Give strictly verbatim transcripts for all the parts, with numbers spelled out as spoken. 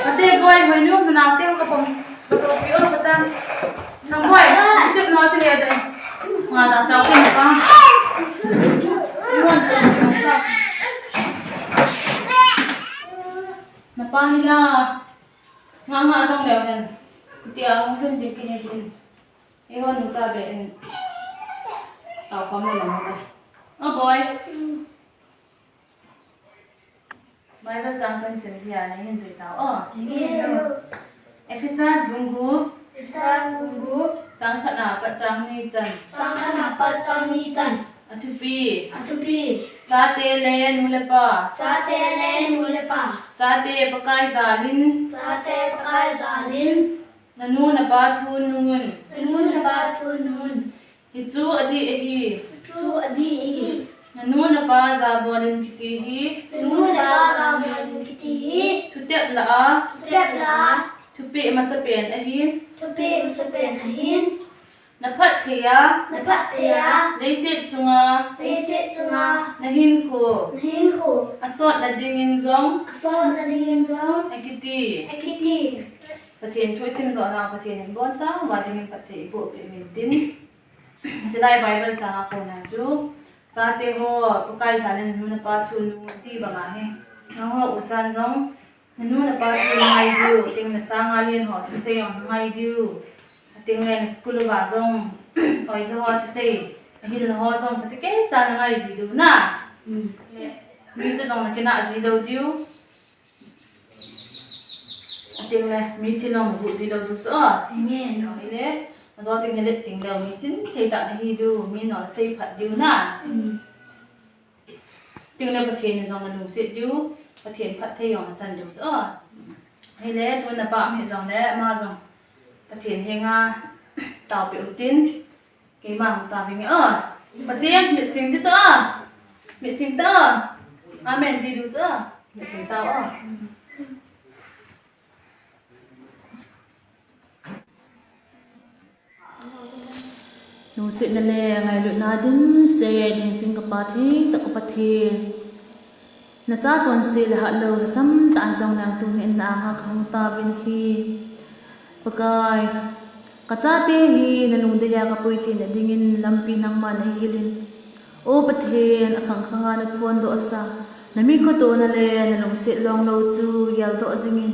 Ate boy, hoi nu, nunau te ka pom, ka to pi o ka tan. Nang boy, chip no chip ya de. Nga da ta kin pa. Muan ko sa. Na pa ni la. Nga nga sang le hen. Ti a hung lun di ki ne di. E hon nu cha be en. Tao kom le na. O boy. Bible chang kan sim thei a, na hin jui tau o. Amen. Ephesus bung gup. Ephesus bung gup. Chang khat na pat chang ni chan. Chang khat na pat chang ni chan. A thupi. A thupi. Chate le nu le pa. Chate le nu le pa. Chate Pakai jalin. Chate Pakai jalin. Na nu na pa thu nungun. Na nu na pa thu nungun. Hichu adih ahi. Hichu adih ahi. Na nu na pa jabolin kiti hi. Na nu na pa jabolin kiti hi. Thutep la a. Thutep la a. Thupeh masapen ahin. Thupeh masapen ahin. Na phatthei a. Na phatthei a. Leiset chunga. Leiset chunga. Na hinkho. Na hinkho. Asot nadingin jong. Asot nadingin jong. Akiti. Akiti. Pathen thu isim doh nau, Pathen in abonchan uva dingin phatthei iboh peh uvin tin. Chulai Bible chang a kona chu, chate ho, Pakai jalin na nu na pa thu nungun ti banga hi. Nangho u chan jong, na nu na pa thu nangai diu, ating le sanga len ho thusei jong nangai diu. Ating le na school uva jong, hoija ho thusei, ahilna ho jong, phatecha nangai ji diu na. Mm. Le, mi toh jong nakinah ji lou diu. Ating le, mi thil jong nabuh ji lou diu chu. Amen. Ahile, ajo ting le, ting le, mi sin thei tah nahi diu, mi nol sei phat diu na. Mm. Ating le, Pathen in jong nalungset diu, Pathen phatthei jong nachan diu chu. Ahile, tun napa um hih jongle, ama jong Pathen henga taopeh utin. Keima hung tavinge o. Pasien, mit sing ti chu o. Mit sing ta o. Amen ti diu chu o. Mit sing ta o. Lungsetna le ngailutna dimset, lungset ka Pa thengtah ka Pathen. Nacha chonset le hatlou, lhasam tah hijongle tuni in na anga kahung tauvin ahi. Pakai, kachate hi nalungdei a kapui theina dingin lampi nangman neihil in. O Pathen, akhang khanga naphondohsa, nami khotona le nalungset longlou chu geldoh jingin.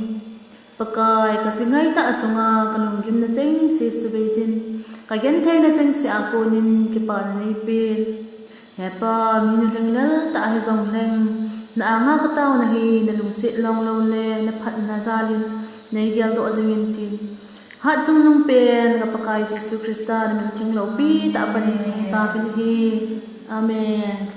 Pakai, kajingai tah a chunga kalunggimna chengse subei jin, kagentheina chengse a konin kipana neipen. He Pa, minu lhinglel tah hijongleng, na anga kataona hi nalungset longlou le naphatna jalin neigeldoh jingin tin. Hatchungnung pen ka Pakai Jesu Christa namin theng loupi tah a panin kahung tauvin ahi. Amen.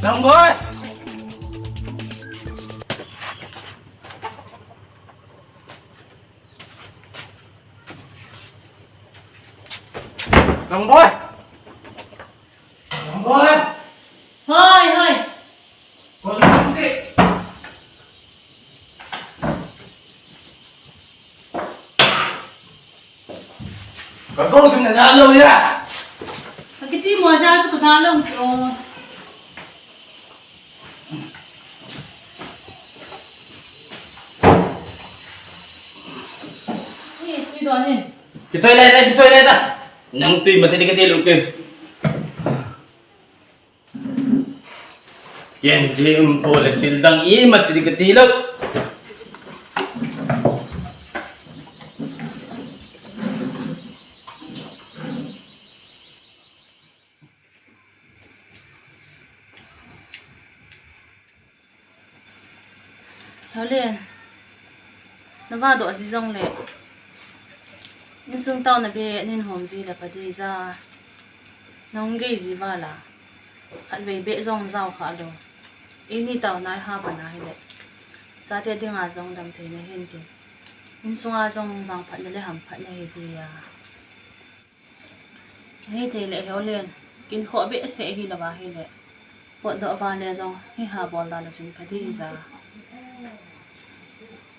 Dang boy! Dang boy! Dang boy! Hoi, hoi! Kol dang boy! Ka kou ding na dalou ya. Ka kiti mo ja su ka dalou tro. Kichoi le ta, kichoi le ta. Nang tui ma thei ding kati lou ken. Ken ji um po le thil dang ima thei ding kati lou. Helen, na va doh ji jong le, insung tao na be nin hom ji le pa di ja, nang gei ji va la, khat vei be jong jao kha lo, ini tao nai ha pa na hi le, chate dinga jong dam thei na hin ti, insung a jong vang phat na le ham phat na hi ti ya. Hei thei le heo len, kin kho be se hi lou va hi le. Potdoh va le jong, hi ha bol da le chun pha di ja.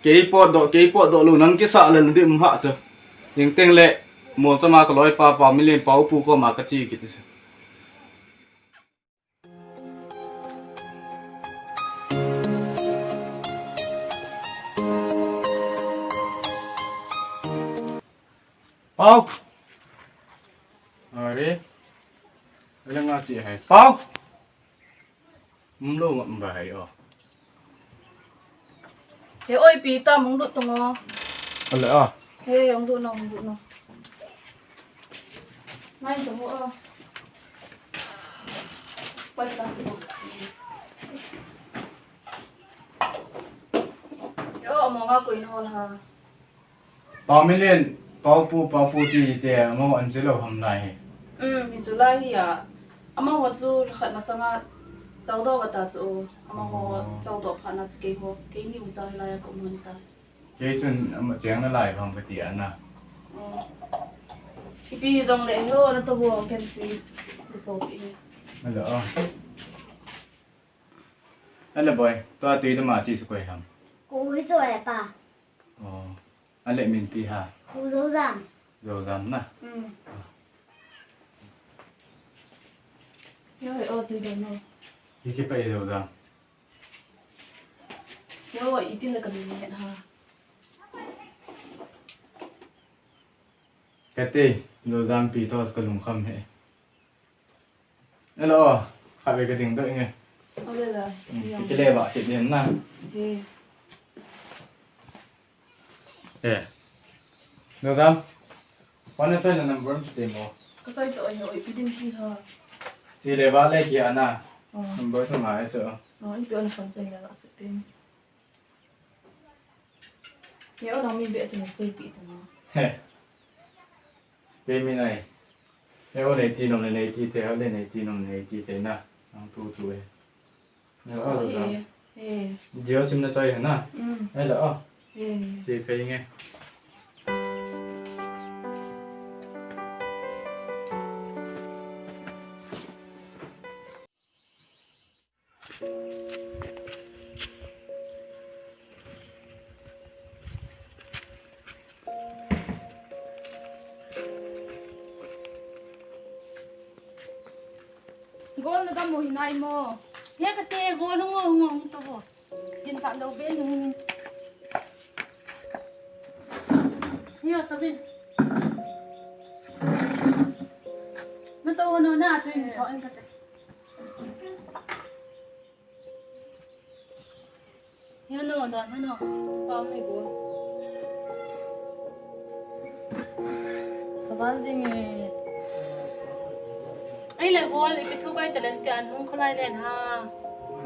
Kei potdoh, kei potdoh lou nang kisa le di um ha chu. Ning teng le, mo chama ka loi pa, pa mi len pa u pu ko ma ka chi ki ti chu. Pau. Are. Are nga chi hai. Pau. Mlo ngam ba hai o. He oi pi ta mong lut tong o. Ale a. He ong lut no, ong lut no. Mai to o. Pai ta. Yo mo nga koi no la. Pau mi len, pau pu, pau pu ti te, amaho an che lou ham lai hi. Um, hi chu lai hi a. Amaho chu khat masanga chaudoh va ta chu, amaho chaudoh phat na chu keiho, keini u cha hi lai a ko mun ta. Kei chun ama cheng na lai vang ka ti ana. Ipi jong le ho na to bo ken pi, ko so pi. Hello. Hello boy, tua tui tama chi su koi ham. Ko hui chu e pa. Oh. Ale min pi ha. Ko Zozam. Zozam na. Hmm. Yo, o tui dam no. Ki ki pa e Zozam. Yo, iti la ka min ha. Kati, Zozam pi to ka lungkham he. Hello, kha ve ka ding doh nge. Ole la. Kile ba sit din na. He. Eh. Zozam. Wana choi na number mo te mo. Ka choi choi ho, ipi din ki ha. Chi le ba le ki ana. Number sa ma e cho. Oh, ipi ona phone choi na la su pin. He o nang mi be chun sei pi ta na. He. Pe mi nai. He o nei ti nom le nei ti te, o le nei ti nom nei ti te na. Nang tu tu e. He o lo da. He. He. Jio sim na choi na. Mm. He lo o. He. Sei pe nge. Gol na dam mo hinai mo. He kati gol ngo ngo to bo. Hin sa lo be nu. Hiya, tabin. Na to no na, tabin so en kate. Hiya no, da, hiya no. Pam ni go. Saban jing e. Ahile gol, ipi thu kai talent ke an hung khulai len ha.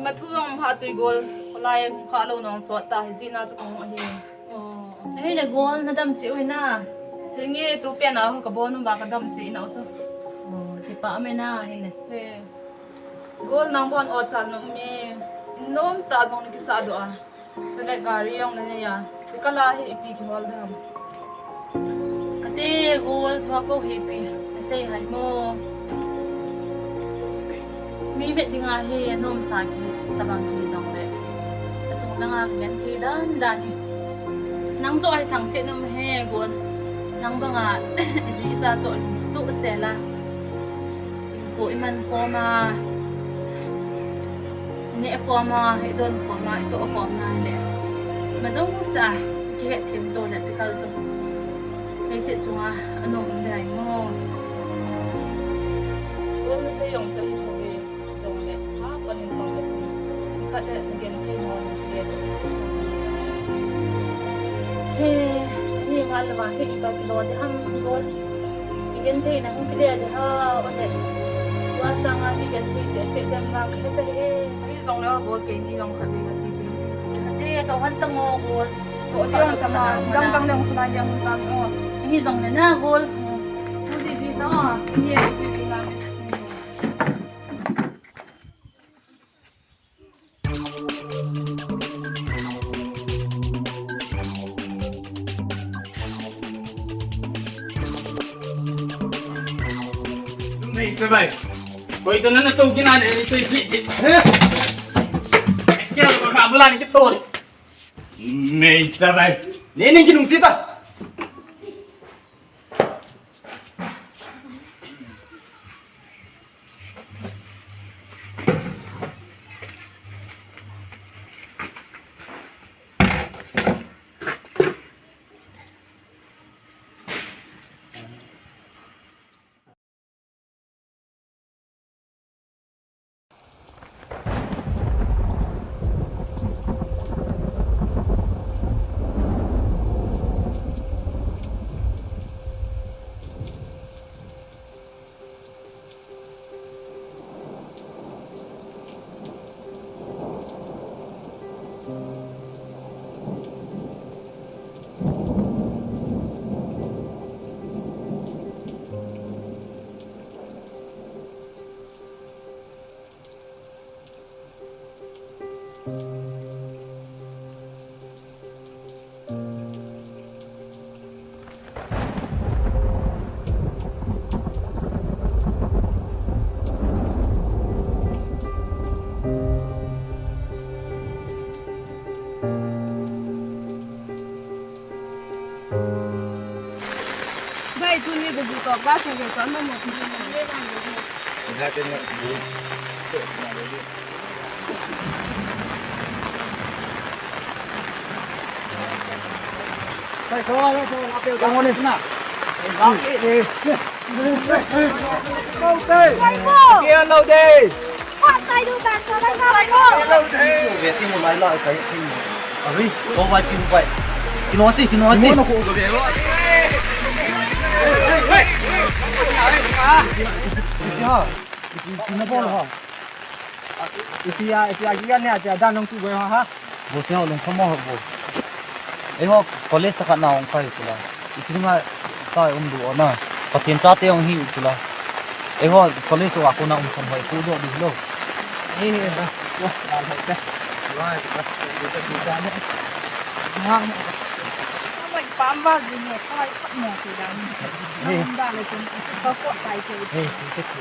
Ma thu jong ha chui gol. Khulai hung kha lo nong sot ta hi jina chu kong ahi. Oh. Ahile gol na dam cheh u hina. Hinge tu pen a ho ka bon um ba ka dam cheh na u chu. Oh, kipa me na hile. He. Gol nang bon o chal nom me. Nom ta jong ni kisa do a. Chule gari jong na nei a. Chikala hi ipi kihol dam. Kati gol chua po hi pi. Asei hai mo. Mi vet dinga hi anom sa ki tabang ki jong le. Asung langa kigen thei dan dan hi. Nang jo ai thang se nom he gol. Nang banga ji cha to tu se la. Ko iman koma, ne koma, idon koma, ito koma le. Ma jong sa, kihet them to le chikal jong. Leiset chunga anom dai mo. Gol nasei jong chu ahi thou ve. Jongle, ha, panin pang le chun. Khat le, na genthei mo, na genthei. He, he, ngal le vang, he, ipa kilo de ham, Gol. I genthei na hung kile de ha, o de. Tua sanga, i genthei de, che dem vang, he, he, he. Ahi jongle, Gol, keini jong khat ve kache. Te, to han ta mo, Gol. To, to, to, to, to, dang, dang, dang, hung kile de, hung kile mo. Ahi jongle na, Gol. Hung ji ji to. Ni ji ji na. Nei, Chabai. Koi to nana to kina ne, ni to isi. He? Kya lo ka bula ni to. Nei, Chabai. Nei, nei, kinung sita. Bai, tuni ko bu to, ba se ko to, no mo ti ni le ban de. Ga te na bu. Sai ko, ko, ko, ape ko mo ni na. Ba ke. Lo de. Lo de. Ve ti mo lai la kai ti mo. Ari, ko vai ti vai. Kino si, kino ti. Mo no ko ve lo. Ya, kino bol ha. Itia, itia kiga ne, itia dan nong tu goi ha. Bo te ho lung khamo ho bo. Eiho college ta khat na ong kai chula. Iti nga kai um du ona. Pathen chate ong hi chula. Eiho college wa ko na um cham hoi ku do di lo. Ni ni ba. Wa na hoi te. Wa ba. Ni ta ni ta ne. Ma ma. Mai pam ba ji ne kai pat mo ti dan. Ni da le chun ka ko tai ke. Ni ti ke.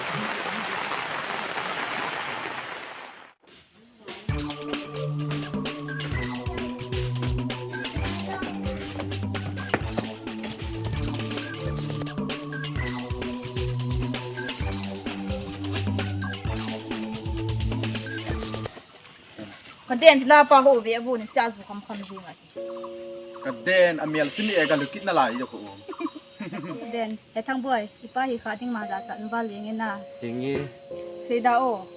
Ka den la pa ho ve bu ni sa ju kham kham ji ngai. Ka den a mial sini e ka lukit na lai jo ko. Den, he Thangboi, ipa hi kha ding ma jachat um val jeng e na. Henge. Seida o,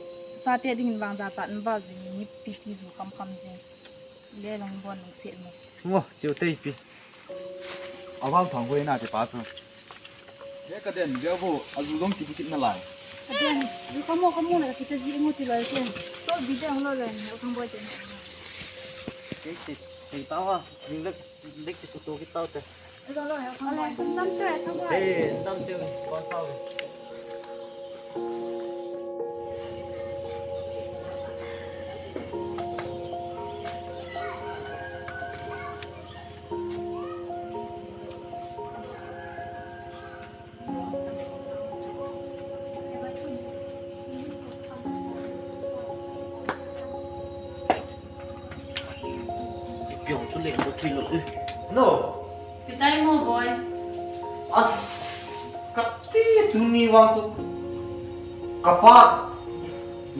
chate ding in vang jachat um val jeng e, ni pi pi ju kham kham jeng. Le long bon long se mo. Ngo, chiu te pi. A vang Thangboi na te pa tu. He ka den, dia bo, a ju dong ki bu kit na lai. Ka den, ju khamo khamo na ki te ji mo ti lai ke. To bi dang lo le, Thangboi te. Ke te, te pa wa, ni le, le ki su to ki tao te. Hey, tam siu, kon pau. Piong chu le mo thui lo. Hello. Kitai mo boy. As, kati tuni vang chu. Kapa.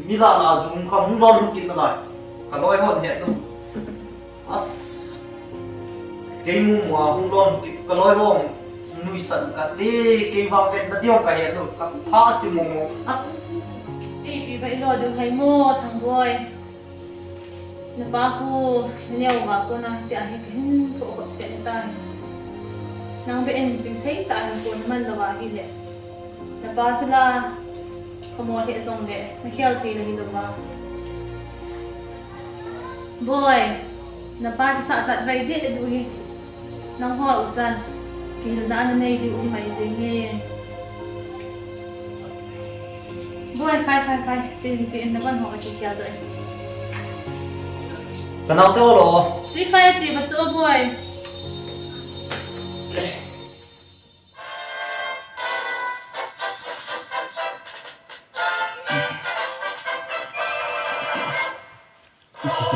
Mila na jung ka hung lon kin na lai. Ka loi hon het lo. As. Kei mu ma hung lon kin ka loi hon. Nuisan kate, kei vang vet na diu ka het lou, ka pha si mo mo. As. Ipi bai lo ding hai mo, Thangboi. Napa khu, neo va ko na, ti ahi ka hin tho khop se tai. Nang be en jing thei ta, ko man lo va hi le. Napa chu la, ka mo he jong le, na khel ti le hi lo va. Boi, napa kisah chat vai de du hi. Nangho uchan, kihilna ana nei diu um mai jenge. Boi, khai, khai, khai. Chin, chin, na van ho ka kikhel doh e. Ka nao te o lo. Tui khai chi ba chu, boi.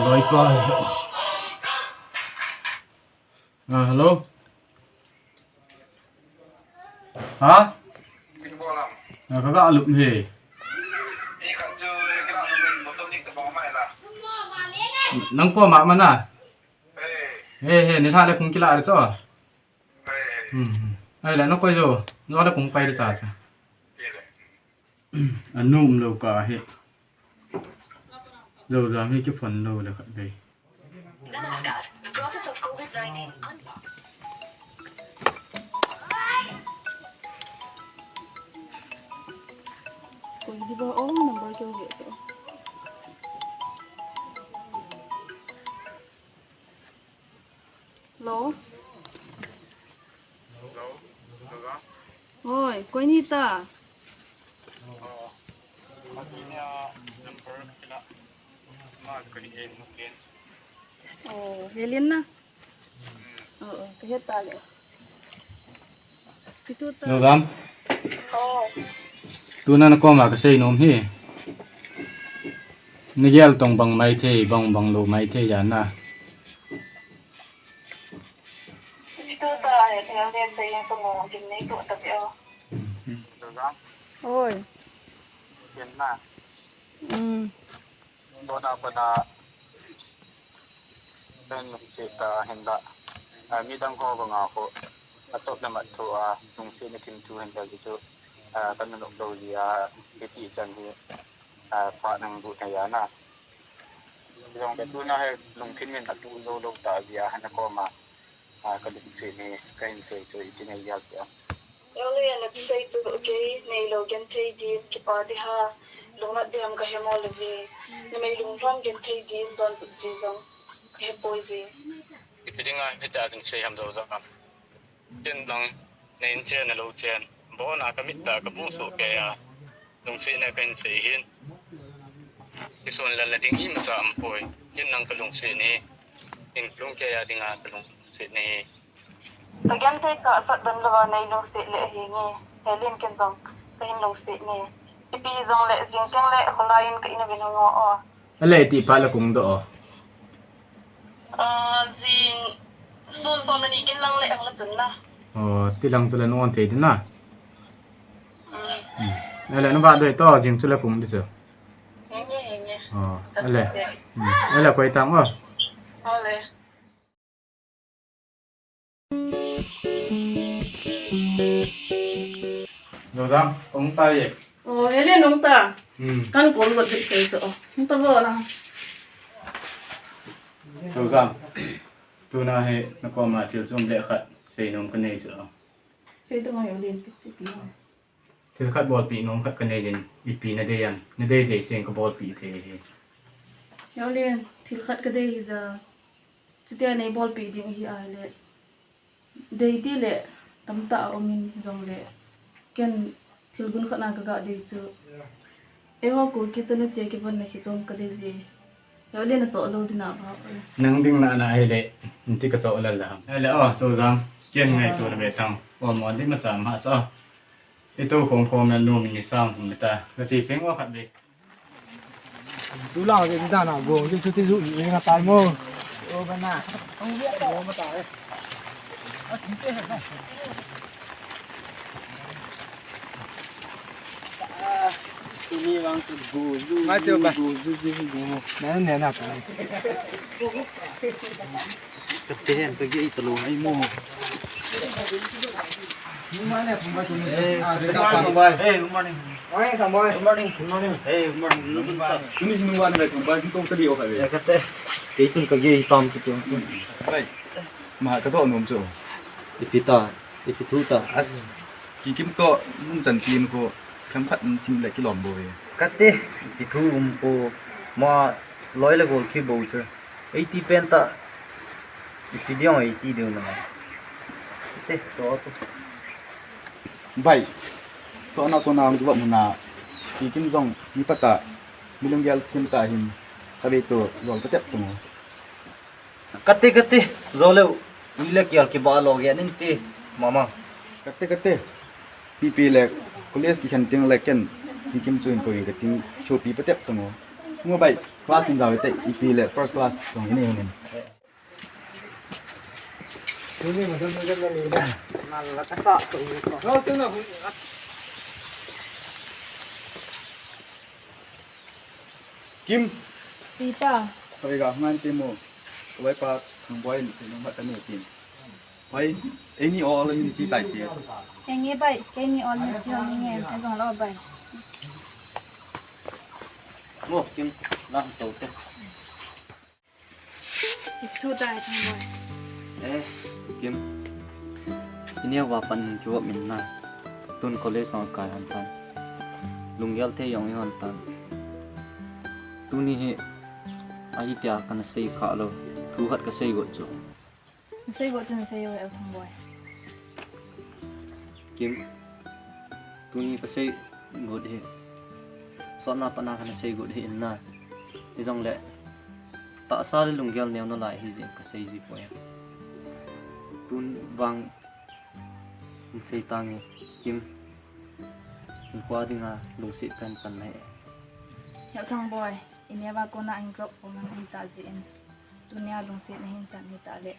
Loi pa. Ah, hello. Ha? Ah, ka ga lup hi. Nang koma mana? He, he, ni lha le kung kila re cho. Hmm. Ai la, na koi jo. Na le kung pai ta cha. Anum lou ka hi. Jojam hi kiphone lou le khat vei. नमस्कार, the process of COVID nineteen unlock। कोई दिबो ओ नंबर क्यों गया तो? Hello. Hello. Hello. Hoi, koi ni ta? Oh. Koi ni a number kila. Ma koi ni en mo ken. Oh, Helen na. Oh, oh, ka het ta le. Kitu ta. Hello, Ram. Oh. Tuna na koma ka sei nom hi. Ni gel tong bang mai thei, bang bang lou mai thei ya na. Itu ta, eh, tinggal dia saya yang tunggu, mungkin ni tu tapi oh. Oi. Kena. Hmm. Bona bona. Kan kita hendak. Ah, midang ko banga ko. Atop na mat tu, ah, tung si ni kin tu hendak gitu. Ah, kan nuk dou dia, kiti chan hi. Ah, pa nang bu na ya na. Jong ka tuna hi lungthim in atu lou lou ta jia hana koma, ah, ka lungset hi ka hin sei chu iti nei jal tia. Yole na sei chu kei nei lou genthei din kipa di ha. Lungnat di ham ka he mo le ve. Na mei lunglhom genthei din don tu ji jong ka he poi ji. Ipi dinga hita ding sei ham dou jong. Ken lang na in chen na lou chen. Bona ka mit ta ka bung suh kei a. Lungsetna ka hin sei hin. Kisun lal la ding imacha um poi. Ken lang ka lungset ni. In lung kei a dinga ka lungset ni. Ka genthei ka sat don lou va nei lungset le hi nge. Helen ken jong ka hin lungset ni. Ipi jong le jing teng le kholai in ka in a vin hung o. Ale ti pa la kung do. Ah, jing sun som ni kin lang le ang la chun na. Oh, ti lang chu la non thei din na. Mm. Hmm. Ale na ba doi to jing chu la kung di chu. Henge, henge. Oh, ale. Hmm. Ale koi tang o. Ale. Jojam, ong ta ye. Oh, Helen ong ta. Hmm. Kan call got dei sei chu. Ong ta bo la. Jojam. Tuna hi na koma thil chom le khat sei nom ka nei chu. Sei ta ngai Helen pi ti pi. Thil khat bolpi nom khat ka nei jin, ipi na dei am, na dei dei seng ka bolpi thei hi. Helen, thil khat ka dei hi ja. Chutia nei bolpi ding hi ai le. Dei ti le, tamtah a um in jong le. Ken thil gun khat na ka ga dei chu. Eiho Kuki chanu te kivon na hi chom ka dei ji. Helen a cho jo dina ba. Nang ding na na ai le, nti ka cho lal la ham. Ai le, oh, Jojam, ken ngai tu na ve tang. Oh, mo di ma cha ma cho. Itu khom khom na nu mi ni sam hum ta. Ka chi peng wa khat be. Tu lang ke da na go, ke su ti zu ni nga tai mo. O ba na. Ang dia ta mo ma ta. A ti te he na. Tu ni wang tu go zu. Mai te ba. Go zu zu go. Na ne na ta. Ka te hen ka ge ta lo hai mo. Good morning, Thangboy. Hey, good morning. Morning, Thangboy. Good morning. Good morning. Hey, good morning. Tuni hi nungah nahi, Thangboy, hi tong tadi o kha ve. Eh, kate. Kei chun ka gei tam tu tu. Bai. Ma ka to nom chu. Ipi ta, ipi thu ta. As. Kikim to, mun chan tin ko, themkhat thim le kilom boi. Kate, ipi thu um ko, ma loi le gol kibol chu. Eiti pen ta. Ipi diang eiti diu na. Te, cho cho. Bai. So na ko na ang ba muna. Kikim jong mi pata. Mi lunggel thim ta hin. Ka ve to lol ka tep tung. Kate kate. Jo leu. Ui le kial ki ba lo ge nin ti. Mama. Kate kate. Pipi le college kikhen ting le ken. Kikim chu in ko in ka ting. Chopi pa tep tung. Ngo bai. Class in jaw te. Ipi le first class. Tong ini hin. Kim. Sita. Koi ga ngan te mo. Koi pa Thangboy ni te nong ba ta ne tin. Bai, ei ni all ni ti tai te. Enge bai, kei ni all ni ti ni nge, ka jong lo bai. Ngo, Kim, lang to te. Ipi thu tai Thangboy. Eh, Kim. Ini a vapan kiwap min na. Tun college song kai han tan. Lunggel te yong i han tan. Tuni hi ahi tia kana sei kha lo. Thu khat ka sei got chu. Sei got chu sei o el Thangboy. Kim. Tuni ka sei got hi. Sotna pana kana sei got hi in na. Ti jong le. Tahsa le lunggel neo na lai hi jing ka sei ji poi. Tun vang in sei tang e Kim. In kwa dinga lungsit kan chan nai. Heo Thangboy, i neo va kona in drop ko man in ta ji in. Tunia lungsit na hin chan hi ta le.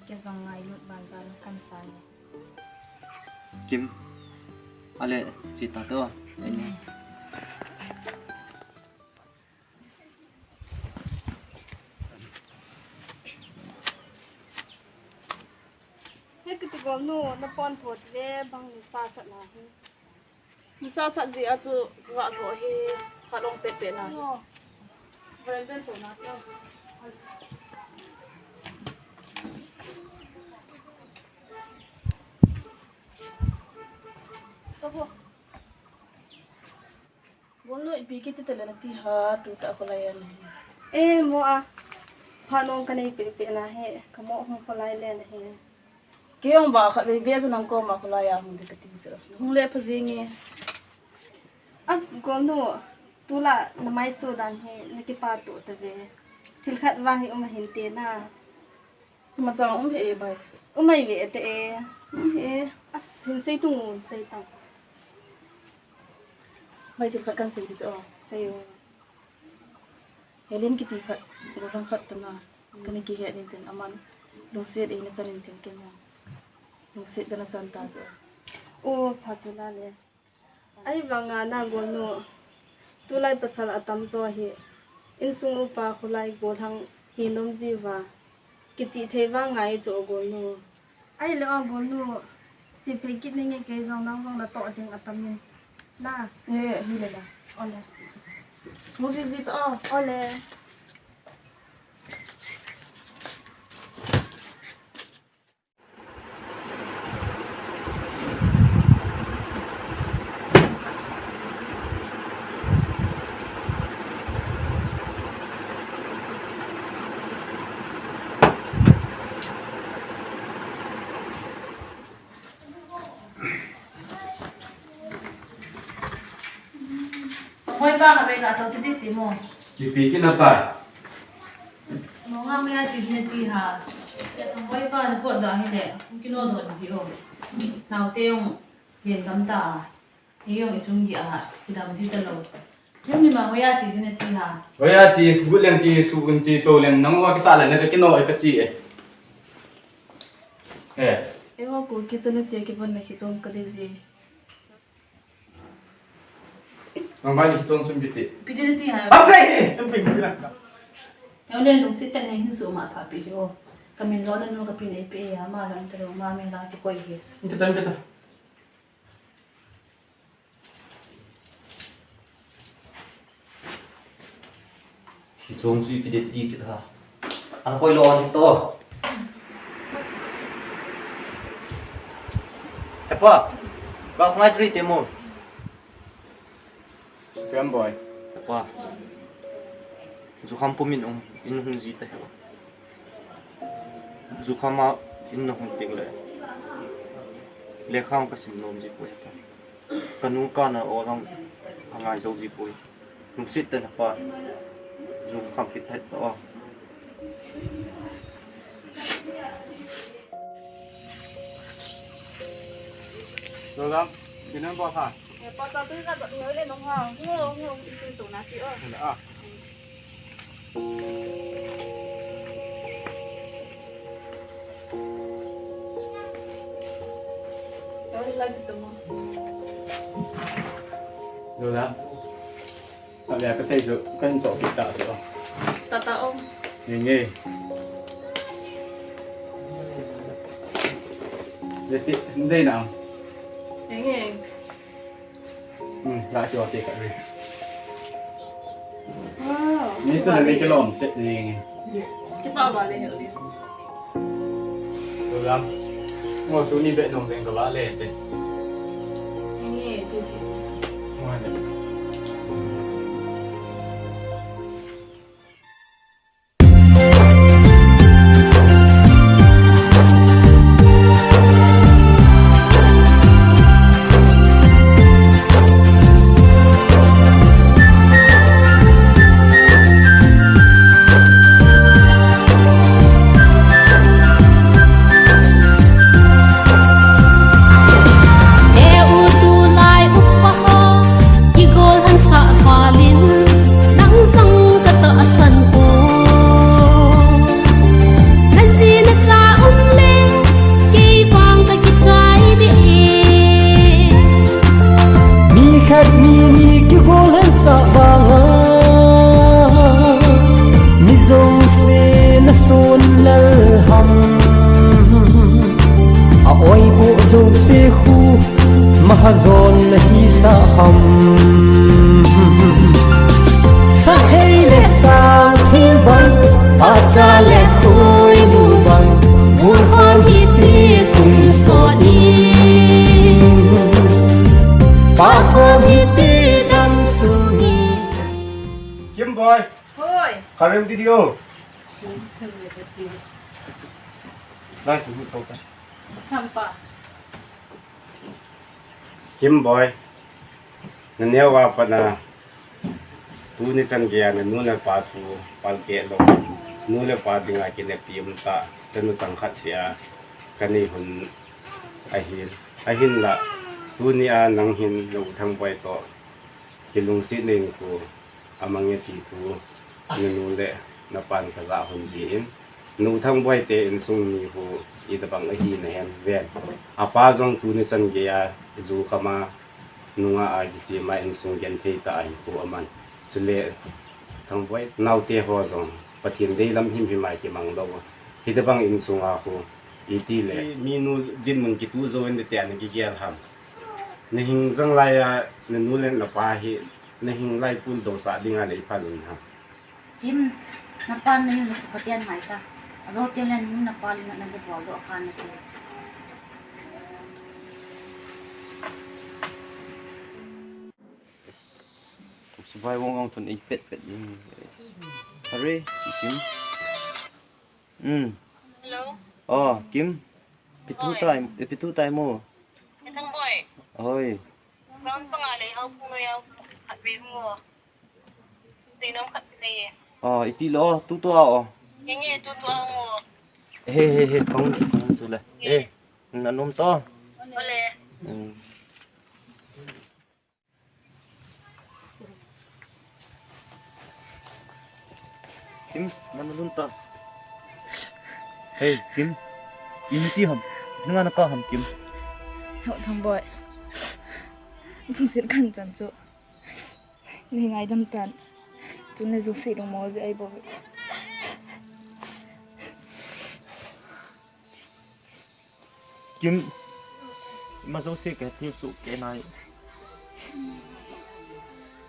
Ke jong ngailut ban ban kan sa nge. Kim. Ale, chi ta to. Ene. He kiti gol nu, na pon thot ve bang ni sa sa na hi. Nisa sat ji a chu ka ga lho hi, ka long pet pet na. Ven ven to na. Ka bo. Bol lo ipi kiti tele na ti ha, tu ta ko lai an. Eh, mo a. Pha nong ka nei pet pet na he, ka mo hung ko lai le na he. Kei jong ba khat vei vei chu nang koma kholai a hung ding kati chu. Hung le pha jing e. As, golnu, tulai na maiso dan hi na kipa to ta ve. Thil khat vang hi um ahin te na. Ima chang um he e bai. Um ai ve te e. Um he. As, hin sei tung un sei tang. Bai thil khat kan sei di chu. Sei u. Helen kiti khat, gollhang khat tana, kana kihet in tin aman, lungset eina chan in tin ken jong. Lungset kana chan ta chu. O, pha chu la le. Ahivanga na golnu, tulai pasal atam jo hi, insung upa kholai gollhang hi nom ji uva, kichih thei vang ngai chu o golnu. Ahile o golnu, chi phei kit ning e kei jong nang jong na toh ding atam in. Na. Eh, hi le la. Ole. Mu ji ji to. Ole. Hoi pa ka be ka to ti ti mo. Ipi kina pa. Mo nga mi a chi kina ti ha. Ya to hoi pa ni po da hi le. Kino do si o. Nau te yong yen kam ta. Ei jong i chung gi a, kidam ji ta lo. Jong ni ma hoiya chi ding ati ha. Hoiya chi, su gut leng chi, su gun chi, to leng, nang wa kisa le, na ka kino e ka chi e. Eh. Ei wa ku ki chanu te ki bon na ki chom ka di ji. Nang ba ni ki chom sum bi ti. Pi ding ati ha. Ba sai! Em ping ji la. Yo le lungsit tah in hin su ma pha pi hi o. Ka min lo na nu ka pi nei pi e, ama lang ta lo, ma min la ki koi hi. Inte ta, inte ta. Chung chu ipi det ti kit ha. An koi lo an to. Hepa, ka ngai tri te mo. Prem boy. Hepa. Jukham pum in um, in hung ji te. Jukham a in na hung ting le. Lekha ka sim nom ji poi hepa. Ka nu ka na o jong ka ngai jou ji poi. Lungset tah in hepa. Jukham kit thei ta o. Lolhang, dinner box ha? Ya, pa ta tu ka ta noi le nong ha. Ngo, ngo, isi tu na ti o. Hala, ah. Lolhang. Avia ka sei chu, ka hin choh kit ta chu. Tata om. Nge nge. Leti, ndei na. Nge nge. Hmm, la ki wa te ka ri. Wow. Ni chu na me ke lom chet nge nge. Kipa ba le hel ni. Program. Ngo tuni be nong deng ka ba le te. Nge, chu chu. Ngo de. E u tulai upa ho, kigol hansah valin, nang jong ka tahsan poi. Na ji na cha um le, kei vang ka kichai ding e. Mi khat mi ni kigol hansah vanga, mi jouse na son lal ham. A oiboh jouse khu mahajon na hisah ham. Sahei le sangthil bang, pacha le khoimu bang, bulhom hiti kum sot in. Pakhom hiti dam sung in. Kim boy. Hoi. Karen video. Lai sung to ta. Thampa. Kim boy, na neo a pat na tuni chan geiya na nu le pa thu palkeh lou, nu le pa dinga kinepi um tah, chanu chang khat seh a ka nei hun ahin, ahinla tuni a nang hin na u Thangboi toh kilungsetna in khu amang e ti thu na nu le na pan ka ja hon jin, nu Thangboi te insung mi khu itobang ahi na hem ven. Apa jong tuni chan geiya ju kham a nungah a kichim a insung genthei tah ahi khu aman. Chule Thangboi naote ho jong Pathen deilam himhim a kimang lou. Hitobang insung a khu iti le mi nu dinmun kituh jou in te ana kigel ham. Na hing jang lai a na nu le na pa hi na hing lai pul dousah dinga nei phalun ha. Kim, na pa na hing lungset phaten ngai ta. Ajo teng le nu na pa lungna na de bol doh khan na te. Sivai vong vong thun ei pet pet ding. Are, Kim. Hmm. Hello. Oh, Kim. Pitu tai, eh, pitu tai mo. Thangboi. Oi. Ground panga le hau pung ya khat ve mo. Te nom khat le. Oh, iti lo, tu tu a o. Nge nge tu tu a mo. He he he, kong chu, kong chu le. Eh, na nom to. Ole. Hmm. Kim, mana lun ta. Hey, Kim. Iti ham. Nunga na ka ham, Kim. Ho Thangboi. Bung sit kan chan chu. Ni ngaidam tan. Chun le ju si dong mo je ai bo. Kim, ima jouse ka thil su ke nai.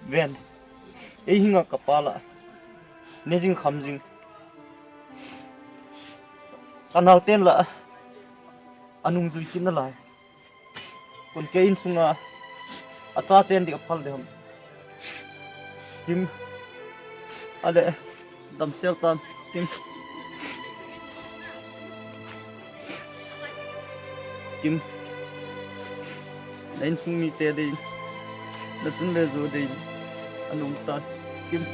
Ven, ei hinga ka pa la. Ne jing kham jing. Ka nau ten la, anung jui kit nalai. Kon ke insunga, acha chen ding aphal ding ham. Kim, ale, damsel tan, Kim. Kim, na insung mite ding, na chun le jo ding, anung tan, Kim.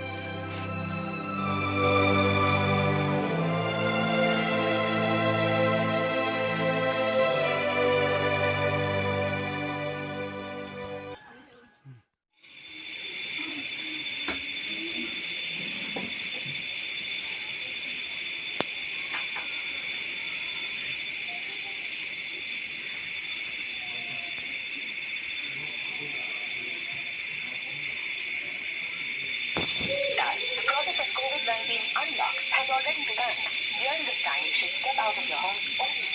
The process of COVID nineteen unlock has already begun. During this time, you should step out of your home only.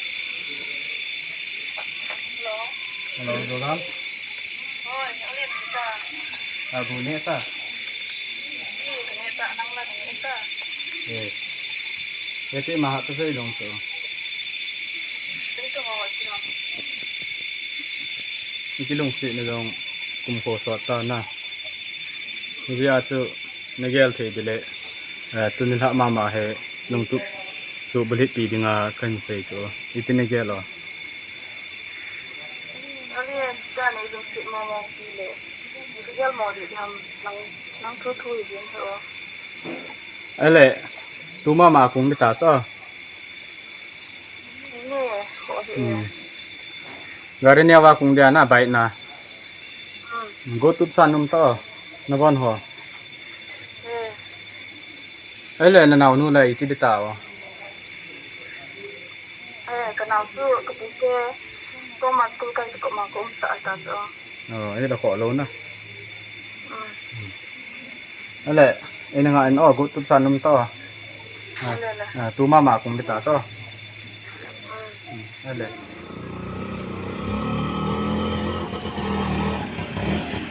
Hello. Hello, Joram. Hoi, nang lem ta. A, bu ne ta. Ni, ne ta, nang la ne ta. Eh. Eti ma ha ta sei long so. Sei to ho, sei long. Ni kilungset na jong kum kho sot ta na. Hijeh a chu na gel thei ding le, eh, tuni lhah mama hi lungtup suhbulhit pi dinga kahin sei chu. Iti na gel o. Alen, ta nei lungset mama pi le. Ka gel mo ding ham, nang, nang thu thu hi ding tho. Ale, tu mama kung ding ta chu. Ni, ko hi. Hmm. Gari ne va kung dia na, bike na. Hmm. Go tup sa num to, na bon ho. Hmm. Ai le na nau nu le iti ding ta o. Eh, ka nau chu, ka pu ke, ko ma school kai ko ma ko um sa ta chu. Oh, ai le ko lo na. Hmm. Ale, ina nga in o, go tup sa num to. Ah, ale, ale. Ah, tu mama kung ding ta to. Hmm. Ale.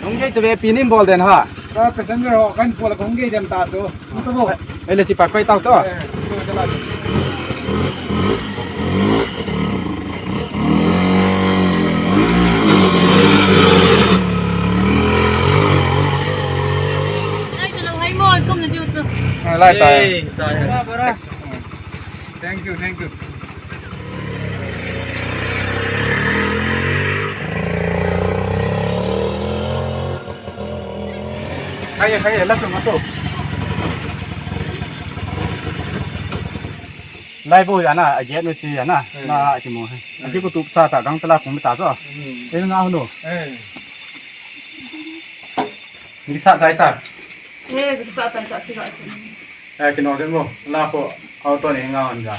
Hung gei tu ve pi nin bol den ha. Ka passenger ho kan pol hung gei den ta tu. Tu bo. Ale, chi pa koi tau to. Eh, tu jalan. Ai, tu lo hai mo, kum na diu chu. Ah, lai tai. Eh, tai. Bara, bara. Thank you, thank you. Khai, khai, la tu ma tu. Lai bo ya na, a get no si ya na, hmm, na ki mo. Hmm. Aki ko tu sa ta gang tala kung ta so. Hmm. Ei nga no. Eh. Ni sa sai ta. Eh, ni sa sai ta si ga. Eh, kino de mo. La ko auto ni nga on ja.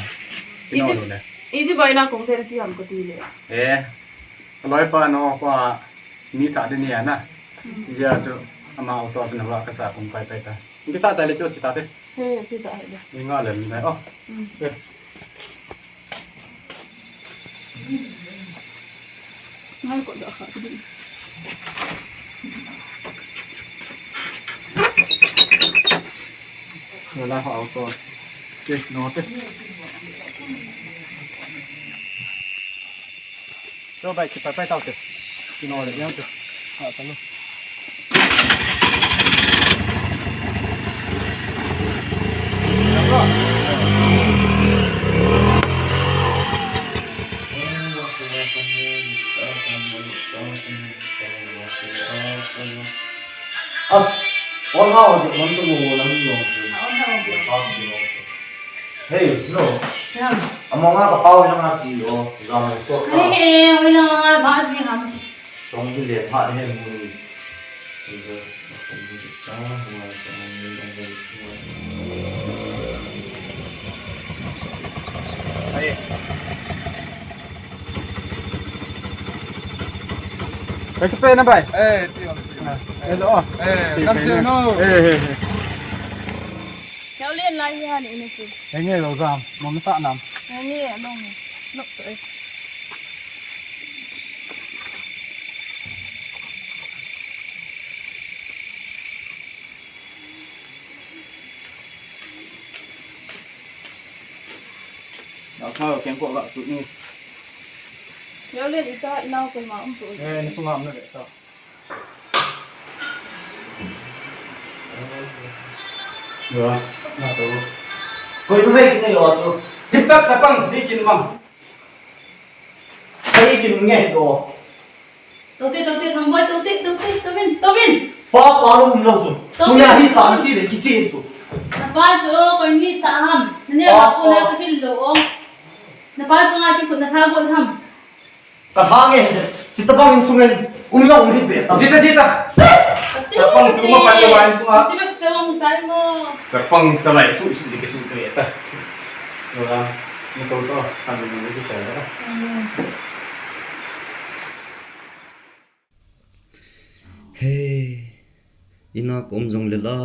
Kino de. Idi bai na kung de ti ham ko ti le. Eh. Loi pa no pa mi ta de ni ya na. Hmm. Ya chu ama auto na wa ka sa kung pai pai ta. Ni sa sai le chu chi ta de. He, ti ta hai de. Ni nga le ni na. Oh. Hmm. Eh. Ngai ko da kha di. Ngai la ha auto. Ke no te. Cho bai ki pai pai tau te. Ki no le yang te. Ha ta lo. As, on ha, on tu mo lang yong. On ha, on. Hey, no. Yang. Amo nga ka pau na nga si o, ga mo so ka. Hey, hey, oi na nga ba si ham. Song hi le pha de he mu ni. Ai. Ka kipe na bai. Eh, ti on, ti on. Eh, lo. Eh, ti nam pe se na. No. Eh, eh, eh. Kau len lai hi ha ni ni si. Henge lo jam, mo mi ta nam. Henge lo ni. Nok to eh. Dak thau keng ko ga tu ni. Yo le di ta inau ko ma um tu. Eh, ni sunga um na ve ta. Yo, na to. Koi tu ve ki te yo chu. Hip tak ta pang, di kin mang. Kai kin nge do. Tote, tote, Thangboi, tote, tote, tovin, tovin. Pa, pa lo, lo chu. Tote. Kuya hi ta ti le kichen chu. Napa chu, koi ni sa ham. Nane pa, pa ko na pa. Ka hil lo o. Napa chu nga ki kun na tha go ham. Ka tha nge. Chita bang in sungen. Um lo um hi be. Jita, jita. Tote, ka pang tu ma pa lo wa in sunga. Tote, tote, sa wang tai mo. Ka pang chalai su, su di ke su te ta. Lo la. Ni to to. Kan ni ki sa. He, ina ka um jong le la,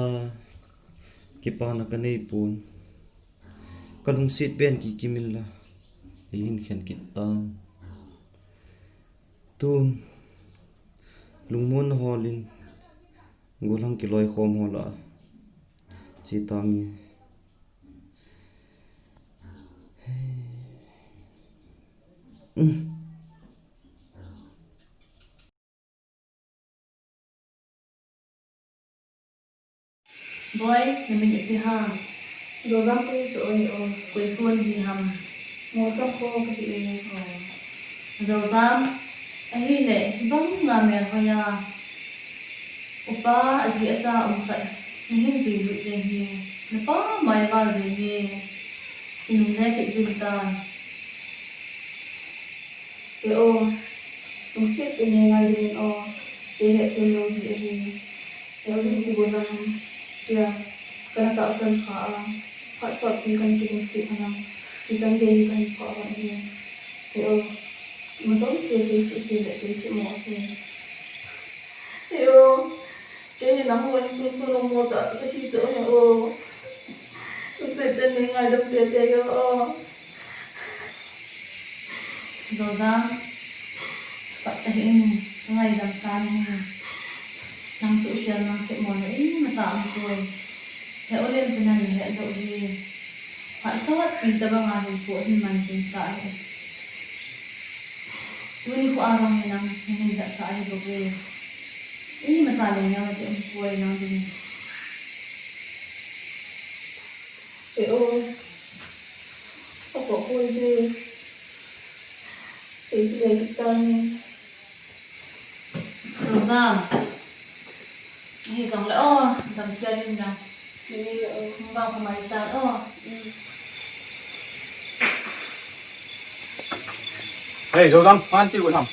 kipana ka nei pon. Ka lungset pen ki kimin la, ei hin khen kit tan. Tun, lungmon na holin, gollhang kiloi khom ho la, che tange. He. Mm. Boi, na min ipi ham? Zozam koi chu oi o, koi phone hi ham? Mo sa ko ka ti e. O. Zozam, ahi le, bang nga mel hoya. Upa, aji acha um khat, na hin jui lut jeng hi, na pa mai val jeng hi, i nung le kit jing tan. Te o, lungset te ne ngai ding o, te le te lo hi ahi. Te o, lungset bo na ham, tia, kana tahsan kha a, phat sot pi kan kilungset a na, isan dei kan pha a hi. Te o, mo dong te te te te le te te mo te. Te o, Kei nang hoi sung sung mo ta, ta ki to he o. Sung se te ni ngai dam te te yo o. Zozam, pat ta hin, ngai dam sa ni. Nang su sial nang se mo na in ma ta ang koi. He o len te nan he do hi. Phat sot pi ta banga hin ko hin man jing sa hi. Tuni khu a vang hi nang, nang hin jat sa ahi bou ve. Imacha lou neo ti um poi nang ding. Te o. Ako poi ve. Te ti le ti tan. Zozam. Hi jong le o, damsel in lang. Ni le o. Hung vang phamai tan o. Mm. Hei, Zozam, man ti u ham.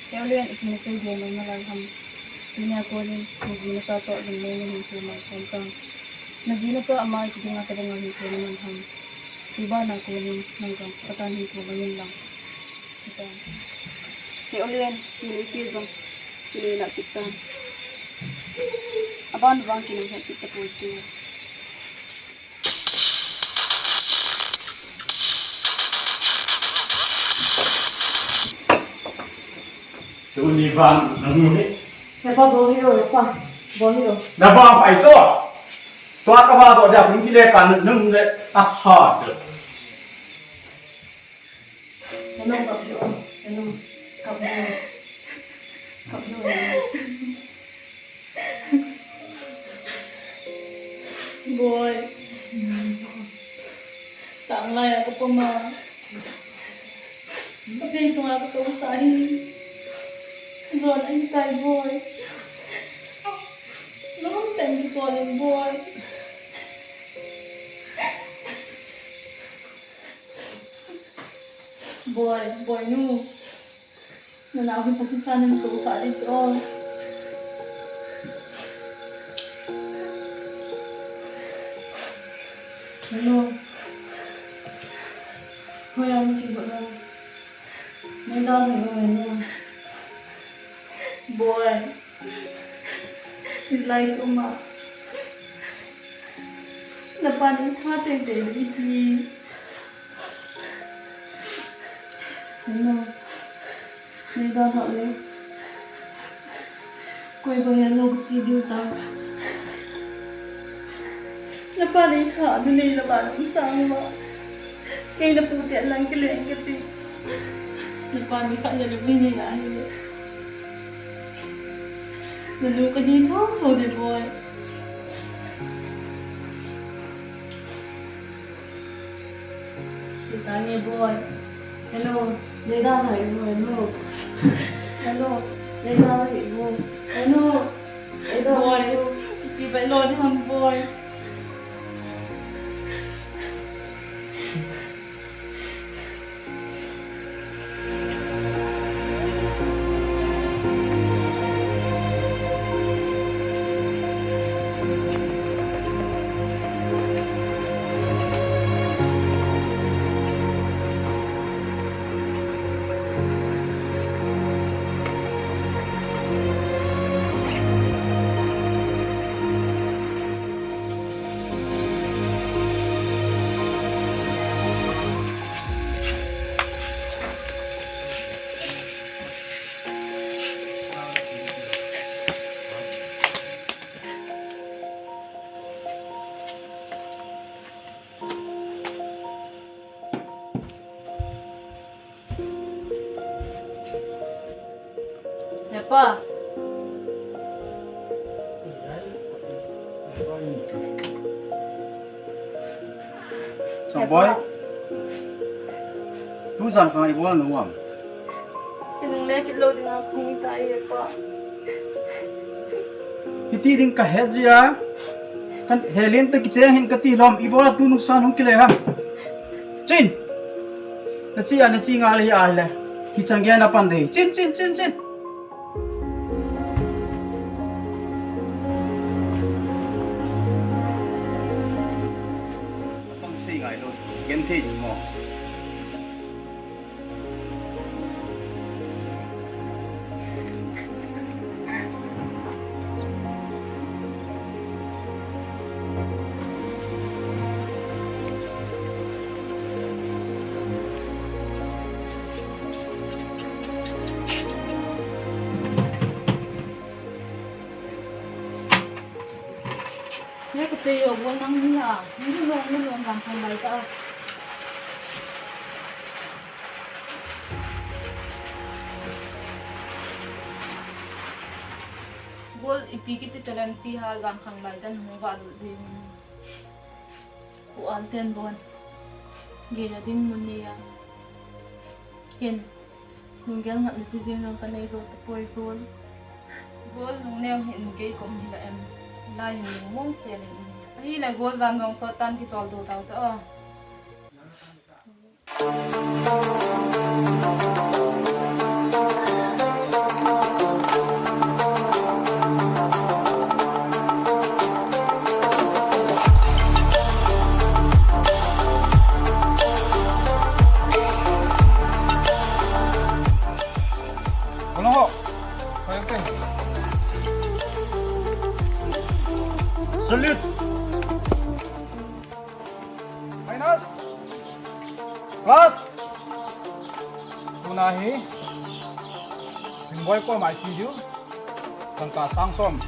Keu len, ik message le lo na lai ham. Ni na ko ni, ni ji na cha to, ni le ni tu ma kon tang. Na ji na cha ama ki dinga ka dinga ni ko ni man ham. Ki ba na ko ni, nang ka, ka tan ni ko ma yin lang. He o len, ni le pi jong, ni le la kit tan. Aban vang ki nang he kit ta poi tu. Tuni vang nang ni. He pa bol hi ro, he pa. Bol hi ro. Na ba pai to. To ka ba to dia kun ki le kan nang le a ha. Hello, kap jo. Hello, kap jo. Kap jo. Boi. Tang lai a ka pom a. Ka pen sunga ka to sa hi. Zon ahi tai boi. Lom pen ki chol in boi. Boi, boi nu. Na nau hi Pathen chan in ko ka di cho. Hello. Hoi am chi bo na. Nei da ni o hello. Boi. Hilai tuma. Na pa ni tha teng teng ni ti. Hello. Nei da na le. Koi ba hello ti diu ta. Na pa ni tha ni nei na ba ni sang ba. Kei na pu te lang kile kati. Na pa ni khat na lu ni ni na ni. Na lu ka ni thong thong de boy. Kita ni boy. Hello. Dei da hai boy no. Hello. Dei da hai boy. Hello. Dei da hai boy. Boy. Iti bai lo ni ham boy. Hepa. Chong boy. Tu jan khang ibol na uam. Kinungle kit lou ding a kahung tai hepa. Hiti ding ka het jia. Kan helen ta kicheng hin kati lom, ibola tu nungsan hung kile ham. Chin. Na chi a, na chi nga le a le. Hi chang ge na pan de. Chin, chin, chin, chin. Pang sei ngai lo. Gen thei ding mo. Ye, kate yo, bol nang ni ha. Ni lo, ni lo, nang thang bai ta. Bol ipi kiti talent pi ha, jang khang lai tan hung va lu jin. Ku an ten bon. Ge na ding mun ni ya. Ken. Nung gel ngat na ti jing nang ka nei zo ta poi bol. Bol nung neo hin gei kom hi la em. Lai hin nung mong se le. Ahi le bol jang jong so tan ki chol do tau ta. Salute. Minus. Plus. Tuna hi. Hingboi ko mai chi diu. Tangka sang som.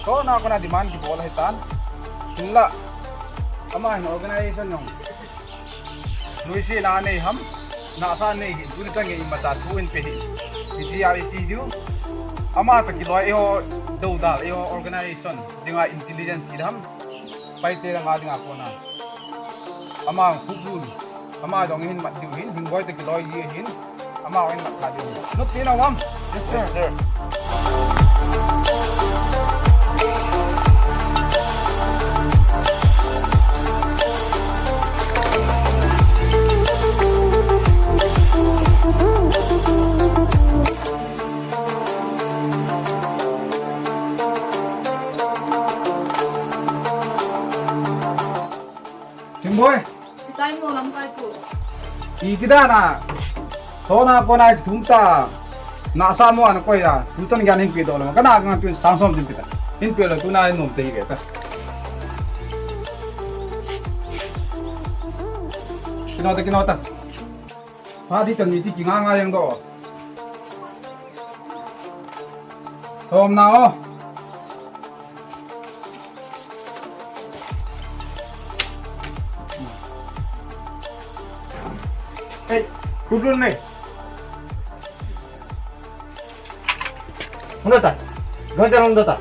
Tuna kona demand kibol ahitan. Hinla. Ama hin organization jong. Nuisat na nei ham. Nasa nei hin. Tuni tang imacha thu in pe hin. Iti a iti diu. Ama ta kiloi eiho. Dodal eiho organization. Dinga intelligence ti ham. Paite langa dinga kona. Ama khuplun. Ama jong hin mat diu hin, Hingboi te kiloi ji hin. Ama jong hin mat kha diu hin. Nop tina uam. Yes, sir. Yes, sir. Hingboi. Itai mo lamkai pu. Iti dan a. Tuna kona thum ta. Nasa mo ana koi a. Tu chan gyan hin pe do lo. Kana ngan tu sang som din pe ta. Hin pe lo tuna nom te hi ve ta. Kino ta, kino ta. Pha di tang ni ti kinga nga yang do. Thom na o. Hey, kublun nei. Hunda ta. Gancha hunda ta.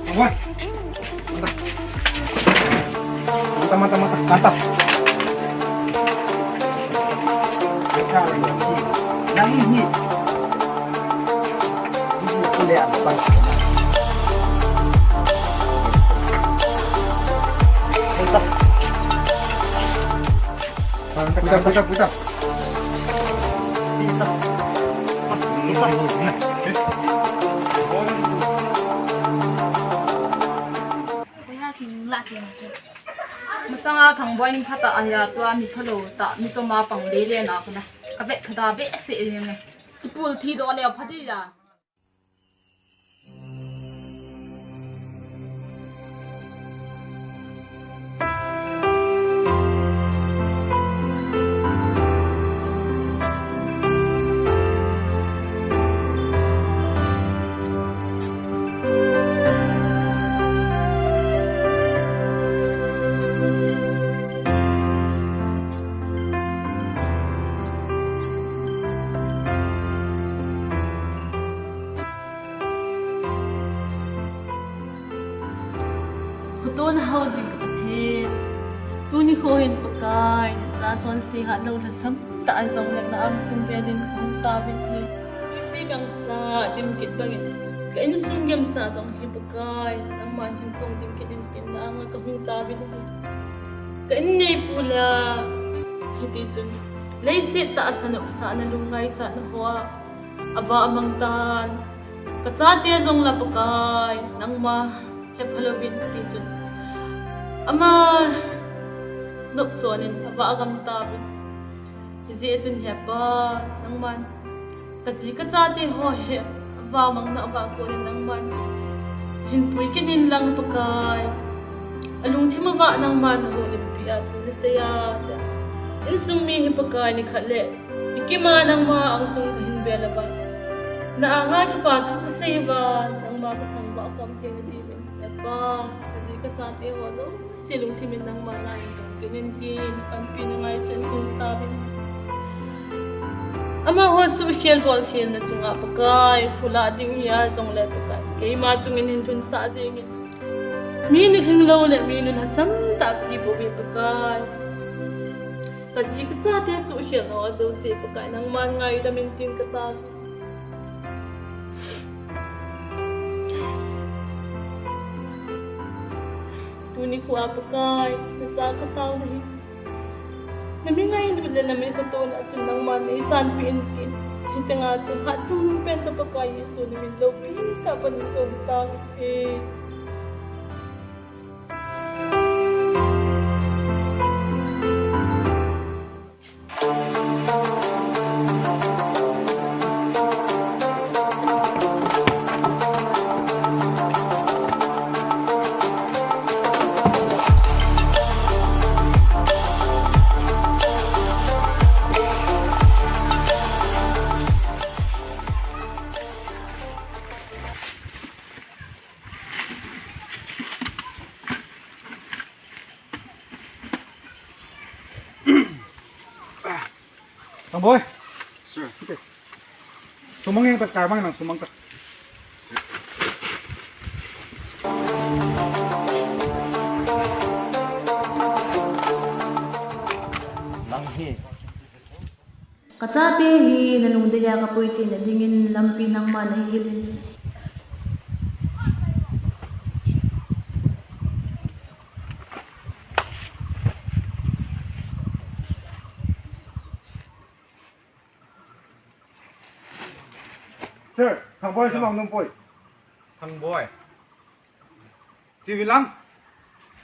Oi. Mata, mata, mata, mata. Nang hi. Ini kuliah apa? Mata. Puta, puta, puta. Masanga Thangboi ning phatah ahi a, tua mi phalou tah, mi chom a pang lele na kona. Ka vet phada behseh leng e. Kipul thi doh leu phadei a. Khuto na hao jing ka Pathen. Tuni kho hin Pakai, na cha chonse hat lou lhasam tah a jong le na angsung vel in ka hung tauvin ahi. Ipi kangsa dim kit bangin ka insung gemsa jong hi Pakai, nangman hin kong dim kit in tin na anga ka hung tauvin ahi. Ka in neipu la hiti chun leiset tahsa nopsahna lungngaichatna hoa avah mang tan. Ka chate jong la Pakai, nangma hepha louvin ti chun ama nopchon in avah gam tauvin. Hijeh chun Hepa, nangman ka ji ka chate ho hi avah mang na avah kon in nangman hin pui kit in lang Pakai. Alungthim a vah nangman na houlimpi a thu na sei a, tia. Insung mi hi Pakai, nikhat le Tikima nangma angsung ka hin vel a vang, na anga kipathu ka sei uva, nangma ka thangvah khom thei na diuvin. Hepa, ka ji ka chate ho jouse lungthim in nangma na in dong kit in tin, panpi na ngaichat in tauvin. Amaho suhkhel bolkhel na chunga Pakai, phulah ding hi a jong le Pakai, keima chung in hin lhunsah jeng in. Mi nilhing lou le mi nilhasam tah ka hi bouve Pakai. Ka ji ka chate suhkhel ho jouse Pakai, nangman ngaidam in tin ka tao. Tuni kho a Pakai, na cha ka tao nahi. Na mi ngailut le na mi khatona chun nangman nei sanpeh in tin. Hiche nga chu hatchungnung pen ka Pakai Jesu na min loupi tah a pan in ka um tauve. Thangboi. Sir. Sumang jeng ta, kar mang nang sumang ta. Nang hi. Ka chate hi na lungdei a ka pui theina dingin lampi nangman nei hil in. Sir, Thangboi sumang nom poi. Thangboi. Chi vin lang.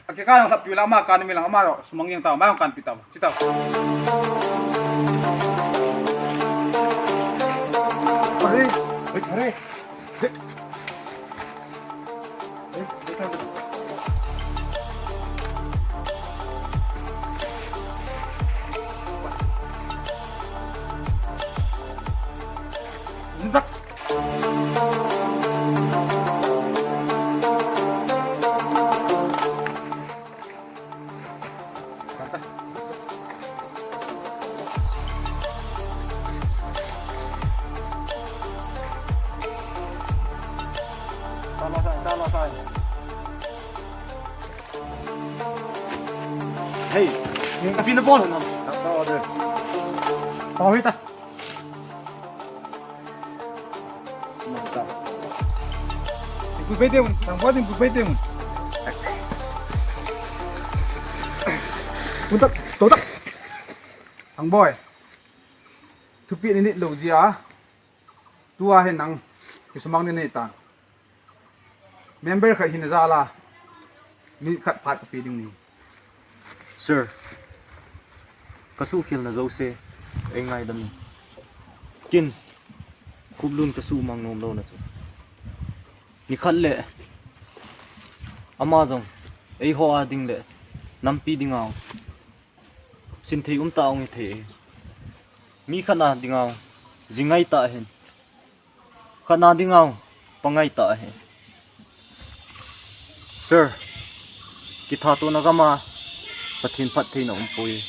Akikah lang lhap pi lang, ama kan mi lang, ama sumang jeng tau, ama kan pi tau. Chi tau. Hare, hare. Hey, ning kapina bol na. Order. Pau hita. Bui bai te un, Thangboi ding bui bai te un. Bui tak, to tak. Thangboi. Thupeh nei nit lou jeh a. Tua hin nang kisumang nei nei tan. Member khat hina jal a, minute khat phat kapeh ding ahi. Sir, kasuhkhelna jouse eingaidam in. Ken, Khup Lun kasuhmang nom louna chu. Nikhat le, ama jong, eiho a ding le, nampi dinga, sinthei umtah hung hithei. Mi khat na dinga, jingai tah ahin. Khat na dinga, pangai tah ahi. Sir, kithatona gam a, Pathen phattheina umpoi.